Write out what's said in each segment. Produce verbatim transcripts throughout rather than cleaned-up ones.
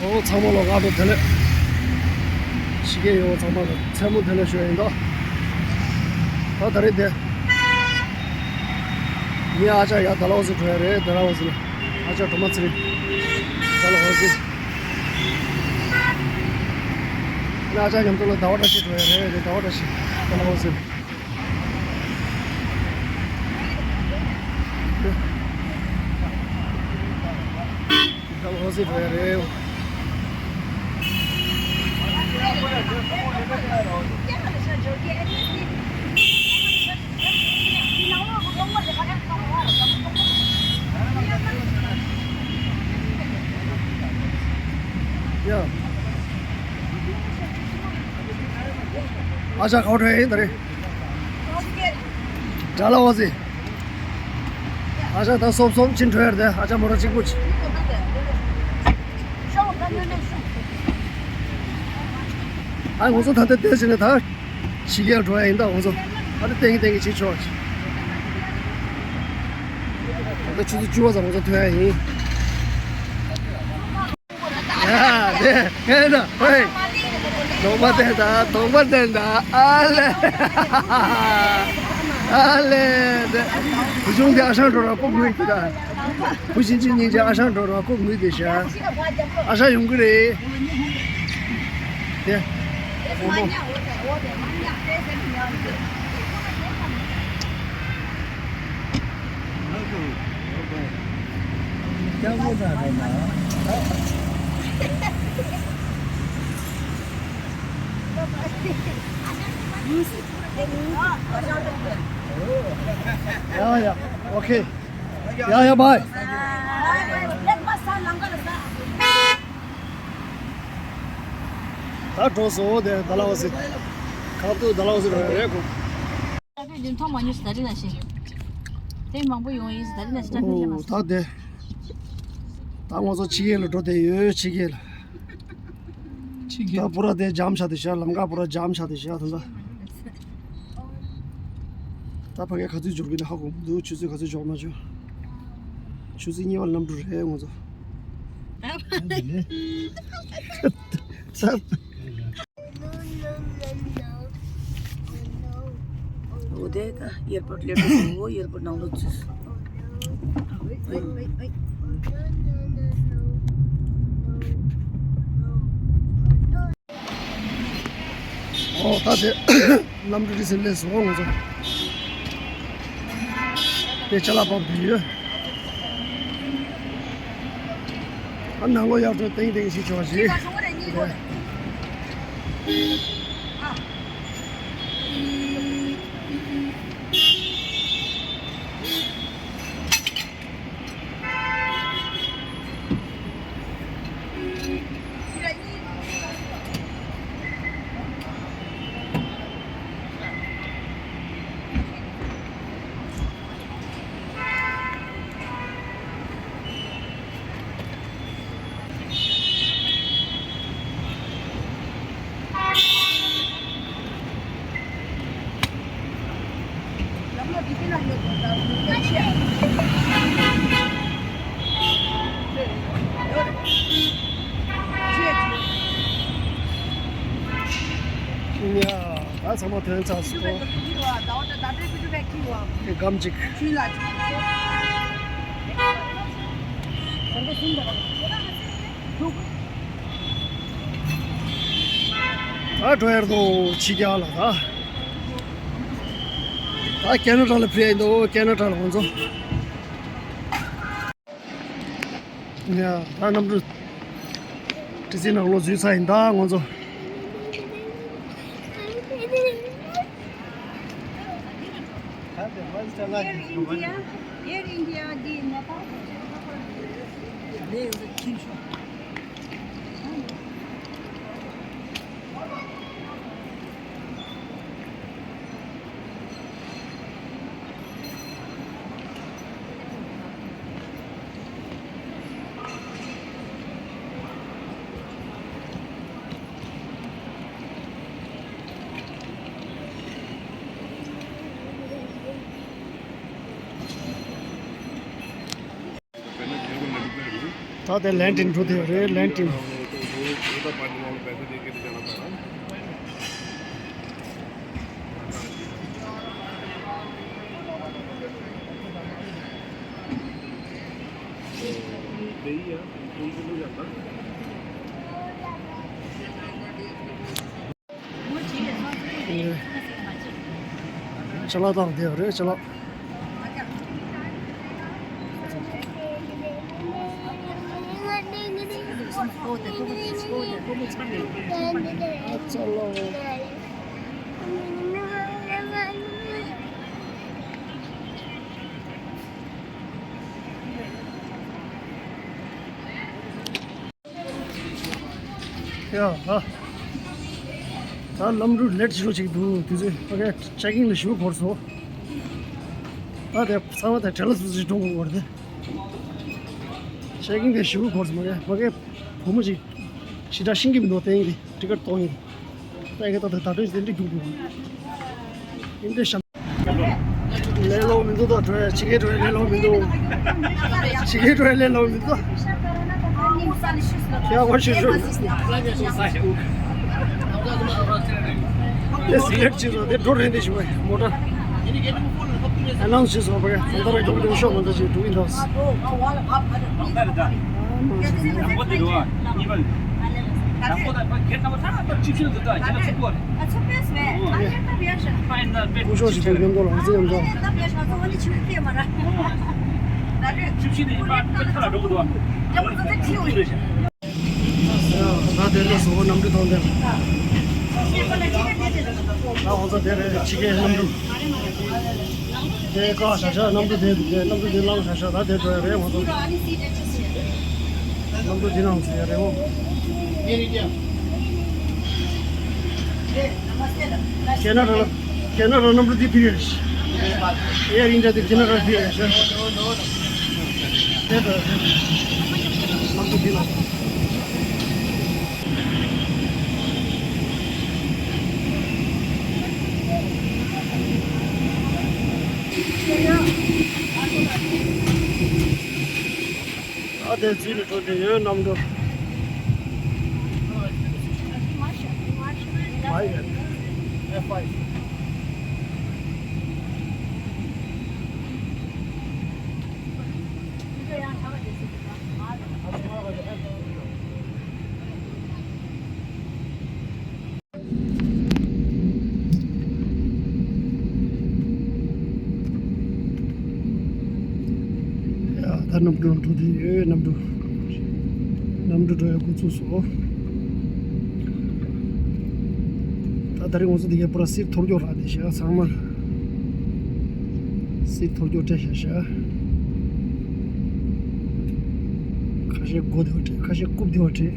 ཨོ་ཚང་མ་ལ་སྔ་དྲོ་བདེ་ལེགས། ཕྱི་རྒྱལ་ཡོད་ཚང་མ་ལ་མཚན་མོ་བདེ་ལེགས་ཞུ་ཡ་ཡིན་ད། ད་ད་རེས་དེ། ངའི་ཨ་ཅག་ཡར་ཌལ་ཧོ་སི་འགྲོ་ཡ་རེད། ཌལ་ཧོ་སི་ལ། ཨ་ཅག་སྒྲོལ་མ་ཚེ་རིང་། ཌལ་ཧོ་སི། ངའི་ཨ་ཅག་མཉམ་དུ་ལ་ཟླ་བ་བཀྲ་ཤིས་འགྲོ་ཡ་རེད། ཟླ་བ་བཀྲ་ཤིས། ཌལ་ཧོ་སི། ཌལ་ཧོ་སི་འགྲོ་ཡ་རེད། ཡ། ཨ་ཅག་ག་པར་འགྲོ་ཡ་ཡིན་ད་རེས། ཌལ་ཧོ་སི། ཨ་ཅག་ད་སོབ་སོབ་ཕྱིན་འགྲོ་ཡ་རེད། ཨ་ཅག་མོ་ཊ་གཅིག་པུ་ཅིག་ཨ་ང་ཚོ་ད་ལྟ་བལྟས་ཕྱིན་ནས་ད་ཕྱི་རྒྱལ་འགྲོ་ཡ་ཡིན། ད་ང་ཚོ་ཨ་ད་ཏན་གི་ཏན་གི་བྱེད་ཆོག་ཅིག་ད་ལྟ་ཆུ་ཚོད་བཅུ་པ་ཙམ་ང་ཚོ་ཐོན་ཡ་ཡིན། ཡ་དེ་ཧེ་ན་ཧེ། གདོང་པ་བསྟན་དང་གདོང་པ་བསྟན་དང་ཨ་ལེ། ཨ་ལེ་དེ། བུ་ཆུང་དེ་ཨ་ཞང་འགྲོ་ར་ལྐོག་ངུས་ཀྱི་ད། བུ་གཞིས་བྱེས་གཉིས་ཀྱི་ཨ་ཞང་འགྲོ་ར་ལྐོག་ངུས་དེ་ཤ། ཨ་ཞང་ཡོང་གི་རེད། དེ། འོ་མོ། ཡ་ཡ། ཨོ་ཁེ། ཡ་ཡ། བའི། ད་འགྲོ་སོང་དེ་ཌལ་ཧོ་སི། ཁ་ཐུག་ཌལ་ཧོ་སི་རེད་གོ། ད་དཔེ་འདི་མཐོང་མ་མྱོང་ཟེར་ད་རིང་ན་ཤེས། དེ་མང་པོ་ཡོང་ཡིན་ཟེར་ད་རིང་ན་ཤེས། ད་དཔེ་ཤེས་མ་ཨོ་ད་སོང་། དེ། ད་ང་ཚོ་ཕྱི་རྒྱལ་ལ་འགྲོ་བསྡད་ཡོད། ཕྱི་རྒྱལ་ལ། ཕྱི་རྒྱལ་ད་པུ་ར་དེ་འཇམ་ཤ་དེ་ཤ། ལམ་ཁ་པུ་ར་འཇམ་ཤ་དེ་ཤ་ད་ད། ད་ཕ་གི་ག་ཚོད་འབྱོར་གི་ན་ཧ་གོ་མི་འདུག་ཆུ་ཚོད་ག་ཚོད་འབྱོར་མ་འབྱོར། ཆུ་ཚོད་གཉིས་པ་གནམ་གྲུ་རེད་ང་ཚོ། འོ་དེ་ད་ཨེར་པོར་སླེབས་འགྲོ། ཨེར་པོར་ནང་ལོགས་ཚུད། ཨོ་ད་དེ་གནམ་གྲུ་རི་སེ་སླེབས་སོང་ང་ཚོ། དེ་ཅ་ལག་ཕབ་བསྡད་ཡོད། ཨ་ནང་ལོགས་ཡར་འགྲོ་ཏེང་ཏེང་ཞིག་བྱོས་ཤིག་ཡ། ད་ཚང་མ་ཐོན་ཚར་སོང་། དེ་སྒམ་གཅིག་ད་འགྲོ་ཡར་དོ་ཕྱི་རྒྱལ་ལ་ད། ད་ཁེ་ན་ཌ་ལ་ཕེབས་ཡིན་དོ། ཁེ་ན་ཌ་ལ་ང་ཚོ། ཡ། ད་གནམ་གྲུ་ཊི་སི་ནང་ལོགས་འཛུལ་ཚར་ཡིན་ད་ང་ཚོ། Air India, Air India འདི་ནེ་པཱལ་གི། ད་དེ་ལན་ཊིན་འགྲོ་དེ་རེད། ལན་ཊིན། ये तो पाँच वाला पैसे दे के ले जाना पड़ा। यही है, कौन से लोग जाता? ཅ་ལག་བཏང་བསྡད་ཡོད་རེད། ཅ་ལག་ཅ་ལག་ཡ་ཧ། ད་གནམ་གྲུ་ལེ་ཊི་ཞེ་པོ་ཅིག་འདུག་དུས་ཚོད་ཕ་གིར་ཅེག་ཨིན་ལ་ཞེ་པོ་འགོར་སོང་། ད་དེ་ཚང་མ་དེ་བྲེལ་ལ་སུ་སུ་ཞིག་འགྲོ་དགོས་རེད། ཅེག་ཨིན་དེ་ཞེ་པོ་འགོར་སོང་། ཕ་གིར་ཕ་གིར་བུ་མོ་ཅིག་ཞེ་དྲག་ཤེས་ཀྱི་མི་འདུག་བསྟན་ཡིན་དེ་ཊི་ཀེ་ཊི་གཏོང་ཡིན། ད་ཡ་གི་ད་ད་ད་དོན་ཟིན་འདྲི་རྒྱུག་རྒྱུག་ཡིན་འདྲི་ཤམ། ལས་སླ་པོ་མི་འདུག་ད་འགྲོ་ཡ། ཕྱི་རྒྱལ་འགྲོ་ཡ་ལས་སླ་པོ་མི་འདུག་ཕྱི་རྒྱལ་འགྲོ་ཡ་ལས་སླ་པོ་མི་འདུག་ཡ་ཝ་ཤི་ཤུ། དེ་སི་ལེག་ཊི་བྱས་སོང་། དེ་འགྲོ་རན་དེ་ཞུ་བ་མོ་ཊ། ཨ་ནའུན་སི་བྱས་སོང་བ། གང་ལྟར་མགྱོགས་མགྱོགས་ཤོག་མ་འདྲ་ཅིག་འགྲོ་གི་འདུག་སྐུ་ཞབས་ཞིག་དང་མཉམ་དུ་ལ་ང་ཚོ་མཉམ་དུ། ད་དེ་ལས་སོ་གནམ་གྲུ་ཐོག་འདིར། ད་ང་ཚོ་དེ་རེད། ཕྱི་རྒྱལ་གནམ་གྲུ། དེ་བཀག་བཞག་བཞག་གནམ་གྲུ་དེ་འདུག་དེ་གནམ་གྲུ་དེ་ལངས་བཞག་བཞག་ད་དེ་འགྲོ་ཡ་རེད་ང་ཚོ། གནམ་གྲུ་འདི་ནང་ཚུད་ཡ་རེད་འོ། ཁེ་ན་ཌ་ལ། ཁེ་ན་ཌ་གནམ་གྲུ་འདི་ཕུད་ཡ་རེད། ཨེར་ཨིན་ཌི་ཡ་འདི་ཁེ་ན་ཌ་ཕུད་ཡ་རེད་ཤག་དེ་འགྲོ་ཡ་རེད། གནམ་གྲུ་འདི་ནང་། ཨ་དེ་རྩིས་ནས་འགྲོ་དེ་ཡོད་གནམ་གྲུ། ཡ་ད་གནམ་གྲུ་འགྲོ་དེ་ཡོད། གནམ་གྲུ། གནམ་གྲུ་འགྲོ་ཡ་འགོ་ཚུགས་སོང་། ད་ད་རེས་ང་ཚོ་འདི་གའི་པུ་ར་སིར་ཐོར་ཀྱོག་རག་དེ་ཤ་ཚང་མ། སིར་ཐོར་ཀྱོག་སྤྲད་ཤ་ཤ། ཁ་ཤས་སྒོ་དེ་བ་སྤྲད། ཁ་ཤས་རྐུབ་དེ་བ་སྤྲད།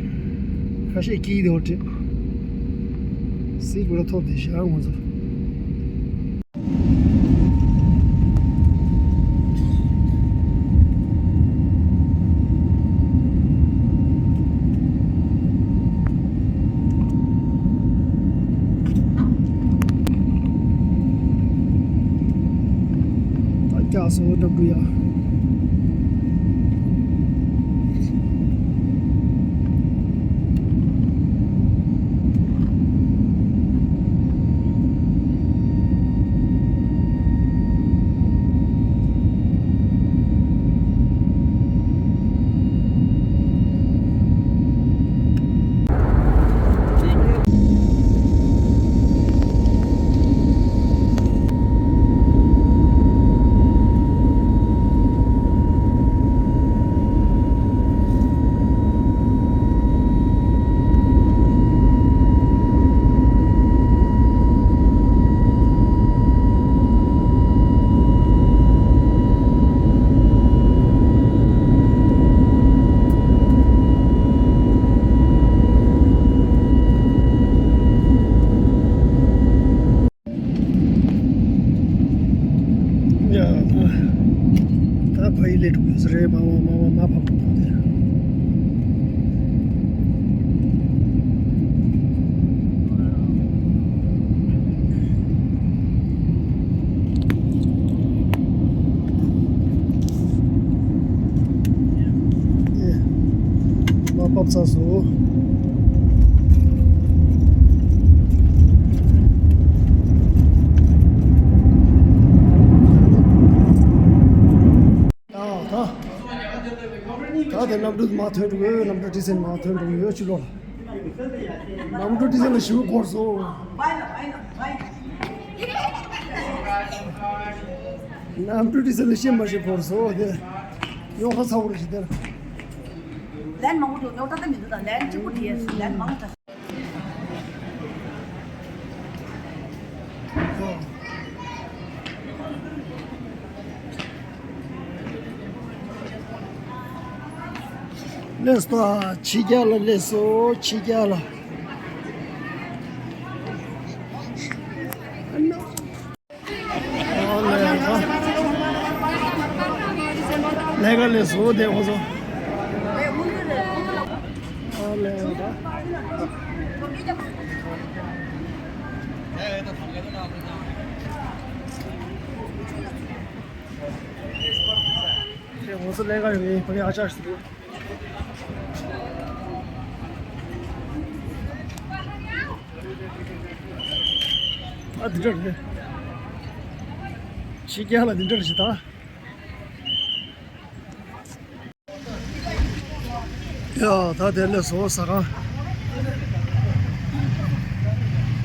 ཁ་ཤས་དཀྱིལ་དེ་བ་སྤྲད། སིར་པུ་ར་ཐོབ་དེ་ཤ་ང་ཚོ། ད་རྒྱག་སོང་འགྲམ་འགྲུལ་ཡ། ཡ། ད་ད་ཕ་ཡུལ་ལས་འགྲོ་གི་ཟེར་རེད། མ་མ་མ་མ་མ་ཕབ་འགྲོ་གི་དེ། ཨེ། མ་ཕབ་ཚར་སོང་། གནམ་གྲུ་མར་ཐོན་འགྲོ་གི་ཡོད། གནམ་གྲུ་ཊི་སན་མར་ཐོན་འགྲོ་གི་ཡོད། ཕྱི་ལོགས་ལ། གནམ་གྲུ་ཊི་སན་ལ་ཞེ་པོ་འགོར་སོང་། གནམ་གྲུ་ཊི་སན་ལ་ཤེས་མ་ཤེས་འགོར་སོང་། དེ་རྙོག་དྲ་ཚ་པོ་རེད་ཤི་དེ་ལ། ལན་མང་པོ་འདུག་རྙོག་དྲ་ད་མི་འདུག་ད་ལན་གཅིག་པུ་དེ་ལན་མང་པོ་ད། སླེབས་སོང་། ཕྱི་རྒྱལ་ལ་སླེབས་སོང་། ཕྱི་རྒྱལ་ལ། ཨོ་ལེ་ད། ལས་ཀ་ལས་བཟོ་བསྡད་ཁོ་ཚོ། ཨོ་ལེ་ད། ཁོ་ཚོ་ལས་ཀ་ཡོད་ནི་ཕ་གི་ཨ་ཅག་ཞིག་འདུག་ཨ་འདི་འདྲ་རེད། ཕྱི་རྒྱལ་ལ་འདི་འདྲ་རེད་ཞེས་ད། ཡ་ད་དེ་ལས་བཟོ་ཟ་ཁང་།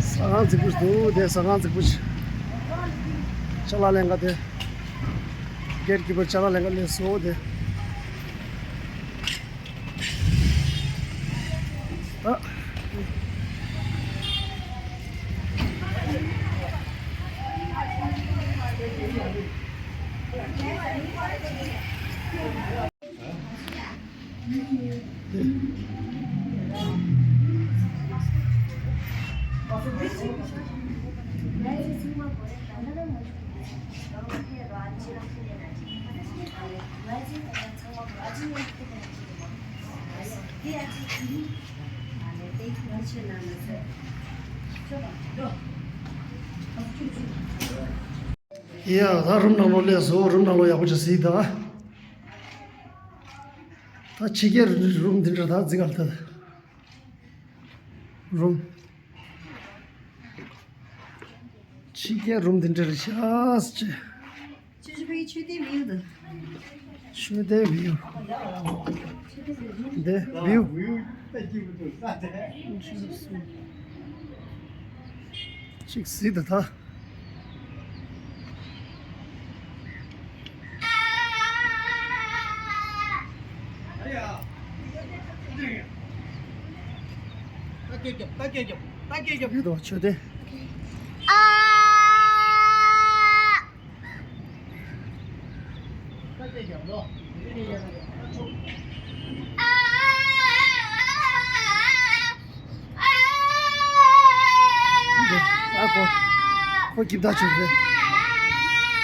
ཟ་ཁང་རྫིག་པོ་ཞིག་འདུག་དེ་ཟ་ཁང་རྫིག་པོ་ཞིག་ཅ་ལག་ལེན་ག་དེ། གེ་ཊི་ཀི་པར་ཅ་ལག་ལེན་ག་སླེབས་སོང་དེ། ཨ། ཡ་ད་རུམ་ནང་ལོགས་སླེབས་སོང་། རུམ་ནང་ལོགས་ཡག་པོ་ཅིག་གཟིགས་དང་། ད་ཕྱི་རྒྱལ་རུམ་འདི་འདྲ་ད་གཟིགས་ག་ལ་ད། རུམ། ཕྱི་རྒྱལ་རུམ་འདི་འདྲ་རེད་ཤག་ཅེ། ཆོས་ཆོས་ཕ་གི་ཆོས་ལྡན་བིའུ་དང་། ཆོས་ལྡན་བིའུ། འདི་བིའུ། གཅིག་གཟིགས་དང་ད། ཡོད་དོ་ཆོས་ལྡན། ཨ་ཁོ། ཁོ་སྐྱིད་ཐག་ཆོད་རེད།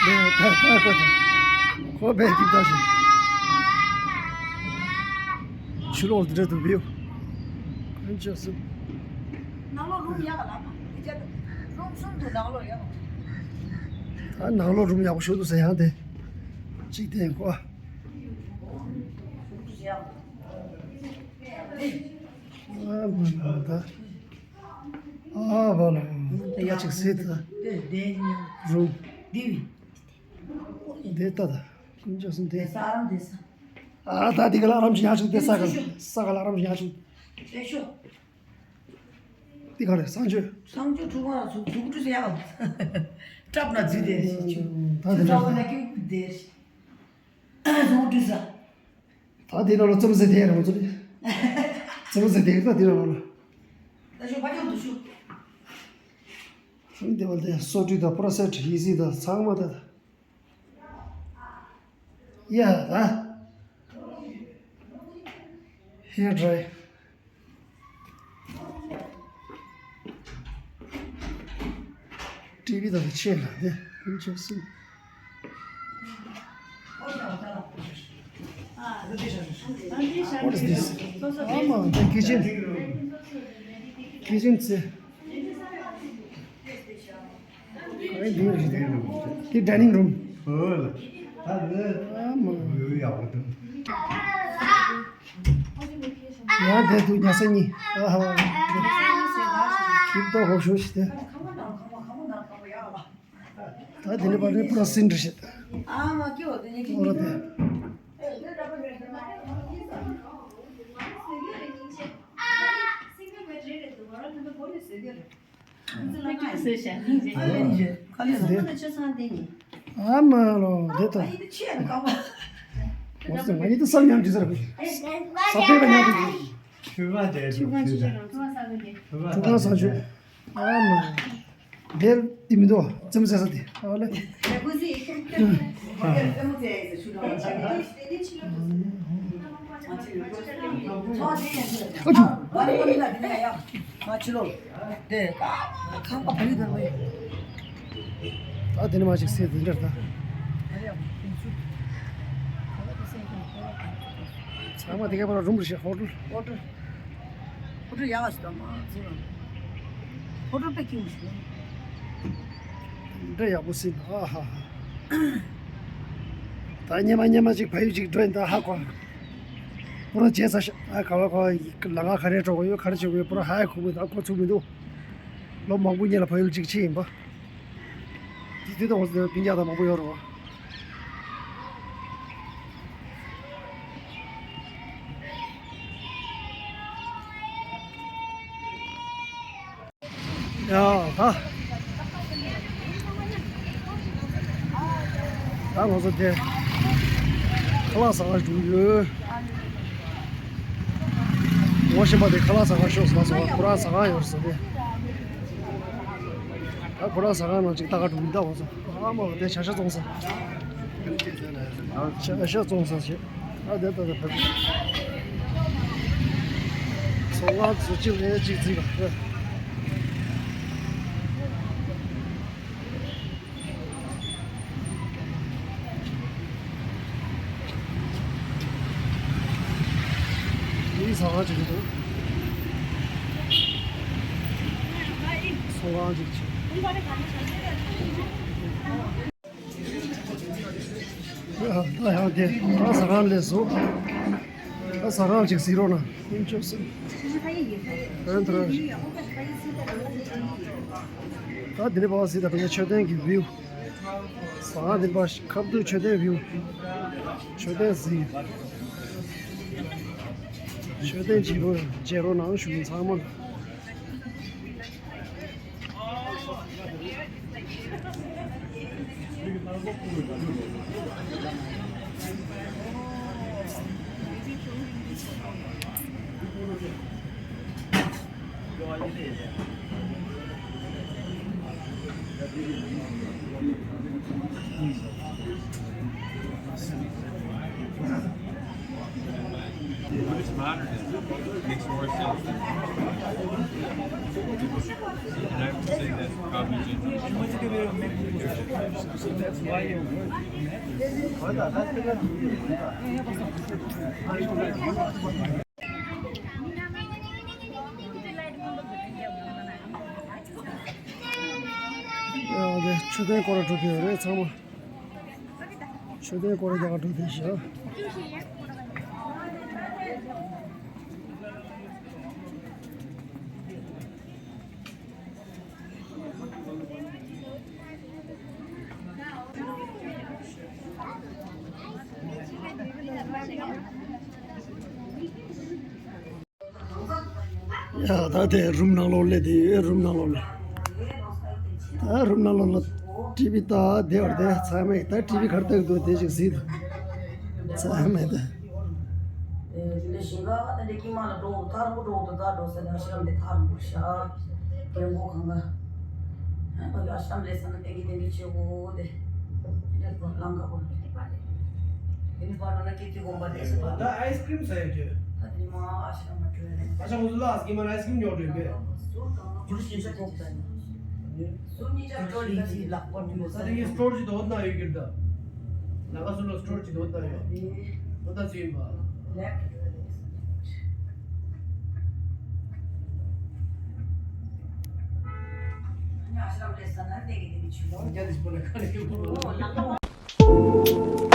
ད་ད་ཁོ་ད། ཁོ་བས་སྐྱིད་ཐག་ཆོད། ཕྱི་ལོགས་འདི་འདྲ་འདུག་བིའུ། ཁོ་ཆོས་སུ། ནང་ལོགས་རུམ་ཡག་ག་ལ་མ། རུམ་གསུམ་འདུག་ནང་ལོགས་ཡག་ད་ནང་ལོགས་རུམ་ཡག་པོ་ཞིག་འདུག་ཟེར་ཡང་དེ། གཅིག་དེ་ཁོ། ཨ་མ་ན་ད། ཨ་བ་ལ། ད་ཅིག་སེ་ད། རུམ། དེ་ལྟ་ད། ཀུན་ཅག་གསུམ་དེ། ཨ་ད་དེ་ག་ལ་ཨ་རམ་ཞིག་ཡག་ཤོས་དེ་ས་ག་ལ་ས་ག་ལ་ཨ་རམ་ཞིག་ཡག་ཤོས། དེ་ག་རེ་གསང་སྤྱོད། གསང་སྤྱོད་ཁྲུ་གང་ལ་ཚུགས་ཚུགས་ཁྲུ་ཟེར་ཡག་ལ། སྲབ་ན་རྫུས་དེ་ཞིག་ཆུ། ད་དེ་ཚུགས་ཚ་བོ་ན་ཀེའུ་དེ་ཞིག་ཚུགས་ཁྲུ་ཟ། ད་དེ་ནང་ལ་རྩམ་ཟེར་དེ་རང་ཚོ་རེད། རྩམ་ཟེར་དེ་ད་དེ་ནང་ལ། ད་ཤོག་ཕ་ཅོག་ཏུ་ཤོག་ཧིན་དེ་བ་དེ་སོ་བཀྲུས་དང་པོ་ར་སེ་ཊི་ཡི་སི་དང་ཚང་མ་ད་ད། ཡ་ད། ཧེ་ཌ་རའི། ཊི་བི་དང་ཆེ་ལ་དེ་ཁུན་ཆེ་སུ། What is this? ཨ་མ་དེ་ཀི་ཆེན། ཀི་ཆེན་ཚེ། ག་རེ་འདུག་རེད་དེ། དེ་ཌའི་ནིང་རུམ། ཨ་མ། ཡང་དེ་འདུག་ཉལ་ས་གཉིས། ཨ་ཧ། ཁྱིམ་ཐོག་ཧོ་ཤོ་ཞིག་དེ། ད་དེ་ནས་པར་ནས་པུ་ར་སིན་འདྲ་ཞིག་ཨ་མ་ཀི་འོ་དེ་ནས་ཀི་འོ་ར་དེ། ཨ་མ་ལོ་དེ་ལྟ། འོ་ཙི་ང་གཉིས་ད་ས་མཉམ་འགྲིག་ས་རེད། ས་པེ་པ་མཉམ་དུ་འགྲིག་ཁྲུས་ཁང་དེ་ཁྲུས་ཁང་ཆེ་ཆེ་རང་ཁྲུས་ཁང་ས་ཁུལ་དེ། ཁྲུས་ཁང་ས་ཆུ། ཨ་མ། དེར་དེ་མི་འདུག་རྩེད་མོ་རྩེ་ས་དེ། ཨ་ལེ། ཨ་ཆུ། ད་དེ་ནི་མ་ཅིག་སེ་དེ་འདྲ་ད། ཚང་མ་དེ་ག་པར་རུམ་རེ་ཤག་ཧོ་ཊལ། ཧོ་ཊལ། ཧོ་ཊལ་ཡག་ཞིག་དང་མ་ཚིག་ལ། ཧོ་ཊལ་པེ་ཀིང་ཞིག་འདྲ་ཡག་པོ་སྲིད་ཨ་ཧ་ཧ། ད་སྙེ་མ་སྙེ་མ་ཅིག་ཕ་ཡུལ་ཅིག་འགྲོ་ཡིན་ད་ཧ་གོ། པུ་ར་བྱས་ཚ་ཤ་ཨ་ག་བ་ག་བ་ལ་ང་ག་རེ་འགྲོ་གི་ཡོད་ག་རེ་བྱེད་གི་ཡོད་པུ་ར་ཧ་ཡ་ཁུག་མི་ད་ཁོ་ཚུགས་མི་འདུག་ལོ་མང་པོ་སྔོན་ལ་ཕ་ཡུལ་གཅིག་ཕྱིན་ཡིན་པ། དེ་དུས་དང་འོ་ཟེར་སྤུན་ཀྱག་དང་མང་པོ་ཡོད་རེད་བ། ཡ་ད། ད་ང་ཚོ་དེ་ཁ་ལག་ཟ་གར་འགྲོ་ཡོད། ངོ་ཤེས་པ་དེ་ཁ་ལག་ཟ་གར་ཤོག་ཟེར་ལ་སོང་བ་ཁོ་རང་ཟ་གར་ཡོད་ཟེར་ཏེ། ད་ཁོ་རང་ཟ་ཁང་ནང་ཅིག་ལྟ་ག་འགྲོ་མི་ལྟ་བ་སོང་། ཨ་མ་དེ་བྱ་ཤ་བཙོང་ས། བྱ་ཤ་བཙོང་ས་ཞེས། ཨ་དེ་ལྟ་ལྟ་ཕེབས། ཚོང་ཁང་བཟོ་ཅིག་ལས་ཅིག་བརྩིས་པ། མིའི་ཟ་ཁང་ཅིག་འདུག་ཚོང་ཁང་ཅིག་བྱས། ད་ཡང་དེ་ད་ཟ་ཁང་ལས་བཟོ། ད་ཟ་ཁང་ཅིག་གཟིགས་རོགས་གནང་། ཡིན་ཆོག་སྲིད། ཨ་ད་དེ་ནས་བ་གཟིགས་ད་དེ་ནས་མཆོད་རྟེན་གྱི་བིའུ། ཟ་ཁང་འདི་པ་ཁ་བསྡུ་མཆོད་རྟེན་བིའུ། མཆོད་རྟེན་གཟིགས། མཆོད་རྟེན་བྱེད་རོགས་མཇལ་རོགས་གནང་ཞུ་མཁན་ཚང་མ་ལ། It's modern. Makes more sense. And I would say that's probably just ཨ་དེ་མཆོད་རྟེན་སྐོར་ར་འགྲོ་གི་ཡོད་རེད་ཚང་མ། མཆོད་རྟེན་སྐོར་ར་རྒྱག་ག་འགྲོ་བསྡད་ཤག་ཡ་ད་དེ་རུམ་ནང་ལོགས་སླེབས་དེ་ཡོད། རུམ་ནང་ལོགས་ལ། ད་རུམ་ནང་ལོགས་ལ་ཊི་ཝི་ལྟ་བསྡད་པ་དེ་ཚང་མས་ད་ཊི་ཝི་ག་རེ་ལྟ་གི་འདུག་དེ་ཅིག་གཟིགས་དང་། ཚང་མས་ད། དེ་འདྲ་ཞིང་ཁ་ད་འདྲ་ཀྱི་མ་ལ་འགྲོ་ཐར་པོ་འགྲོ་དུ་ད་འགྲོ་ཟེར་ན་ཤི་རམ་དེ་ཐར་པོ་ཤ་རྒན་གོ་གང་ག་ཨ་ཡ་ཤམ་ལས་ས་ན་ཏེང་གི་ཏེང་གི་ཆེ་གོ་དེ་འདྲ་ལང་ག་གོ་དེ་ནི་པར་ན་ཀི་ཏི་གོམ་པ་དེ་ད་ཨའི་སི་ཀྲིམ་ཟ་ཡ་ཅེ། ད་དེ་མ་ཨ་ཤམ་མ་ཏྲོ་ཡ་ཨ་ཅག་ཁོ་ཚོ་ལ་ཨ་སི་ཀྲིམ་མ་ཨའི་སི་ཀྲིམ་ཉོ་དྲོས་པས། ཟུར་གང་ལ་ཟུར་ཞིག་ཆུ་ཐོག་ད་ནི། ཟུར་གཉིས་ཆ་ཀྲོ་ལི་ཀ་ཅིག་ལག་པ་ཏུ་ས་དེ་གི་སི་ཊོར་ཅིག་དོ་ན་ཡོད་ཀྱི་རེད་ད། ལ་ཀ་སུ་ལོ་སི་ཊོར་ཅིག་དོ་ན་ཡོད། ཨོ་ད་ཚུ་ཡིན་པ། ལེགས། ཉ་ཤ་རམ་ལས་ས་ན་ཏེ་གི་ཏེ་གི་ཆུ་ལོ། རྒྱ་དེ་སྤོ་ལ་ཁ་ལ་ཡོད། ཨོ་ལག་པ།